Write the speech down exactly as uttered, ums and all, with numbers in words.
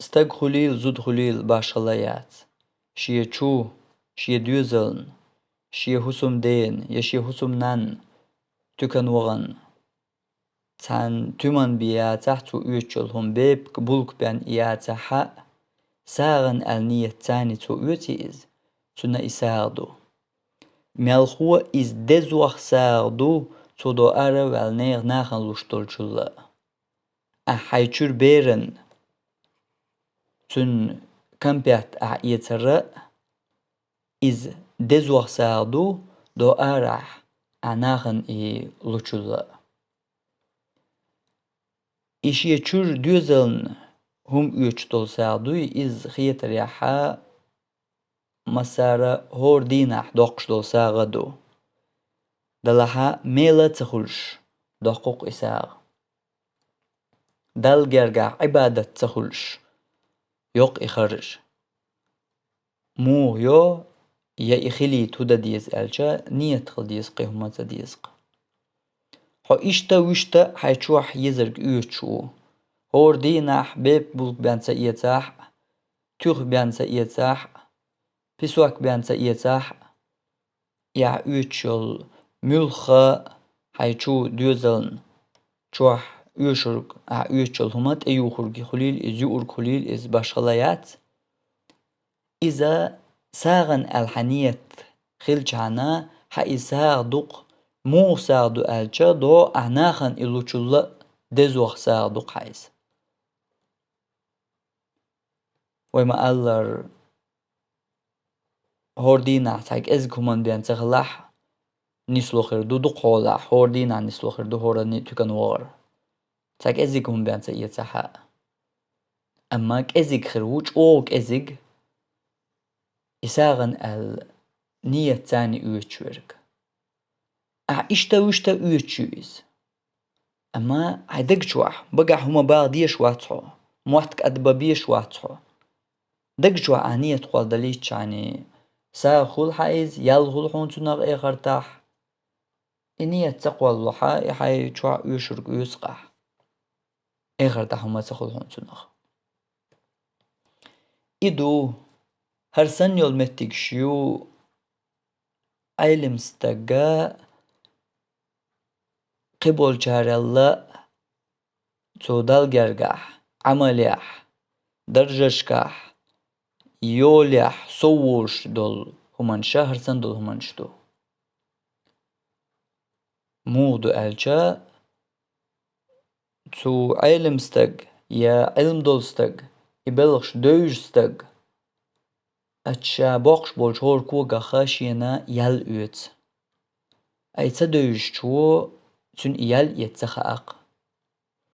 Стаг хуьлийла, зуда хуьлийла, башхала яц. Шен чу, шен доьзална, шен хӀусамдена я шен хӀусамнанна туькана вахана, цхьана туьман бен яцахь цо оьцуш йолу хӀума, бепиг, булка бен яцахь а, сагӀана аьлла нийят царний цо оьций иза, цунна и сагӀа ду. Мелхо иза дезох сагӀа ду, цо доӀара а ваьлла нехан нахана луш долчул а. Ахь хьайн чуьра беран цуьнан кампет ахь эцар а, иза дезох сагӀа ду, доӀарахь ахь нахана и лучул а. И шен чуьра доьзална хӀума оьцуш долу сагӀа дуй, иза хетарехь а, массара хӀора дийнахь доккхуш долу сагӀа ду. Делахь а мела а ца хуьлуш, доккху-кх и сагӀа. Далла гергахь Ӏибадат ца хуьлуш, йо-кх и харж. Муха йо, я и хилийта хӀун дан деза аьлча, нийят хила деза, кхин хӀума ца деза-кх. Хьо иштта-вуьшта хьайн чохь езарг оьцуш ву. ХӀора дийнахь бепиг, булка бен ца эцахь а, туьха бен ца эцахь а, песок бен ца эцахь а, ахь оьцуш йолу муьлхха а хьайн чу доьзална чохь оьшург, ахь оьцуш йолу хӀума тӀеюхург хуьлийла иза, юург хуьлийла иза, башхала яц. Иза сагӀана аьлла хьан нийят хилчахьана, хьан и сагӀа ду-кх, муха сагӀа ду аьлча, доӀа ахь нахана и лучул а дезох сагӀа ду-кх хьан иза. Вай ма-аллара, хӀора дийнахь цхьа кӀезиг хӀуманна бен ца хилахь, нисло хир ду дукхахьолахь, хӀора дийнахь нисло хир ду хӀоранний туькана вахар. Цхьа кӀезиг хӀума бен ца эцахь а. Амма кӀезиг хир ву, чӀогӀа кӀезиг, и сагӀана аьлла нийят царний оьцуш верг. Ахь иштта-вуьшта оьцуш ю иза. Амма хьайн даг чохь багахь хӀума бала дезаш вац хьо, мотт кӀадбан безаш вац хьо. Даг чохь ахь нийят кхолладалийтичхьана, сагӀа хуьлу хьан иза, ял хуьлу хьуна цунах эхартахь. И нийят ца кхоллалахь, и хьайн чохь оьшург оьцу-кх ахь. Эхартахь хӀума ца хуьлу хьуна цунах. И ду, хӀара санна йолу меттигаш ю Ӏелам стага, кхиболчарел а, цо Далла гергахь, Ӏамалехь, даржашкахь, йолехь сов волуш долу хӀуманаш хӀара санна долу хӀуманаш ду. Муха ду аьлча, цу Ӏелам стаг я Ӏилма долу стаг, и белхаш девзаш стаг, ша боккхуш болчу хӀора когах шена ял оьцу. Ай ца девзачо цуьнан и ял эца ца хаьа-кх.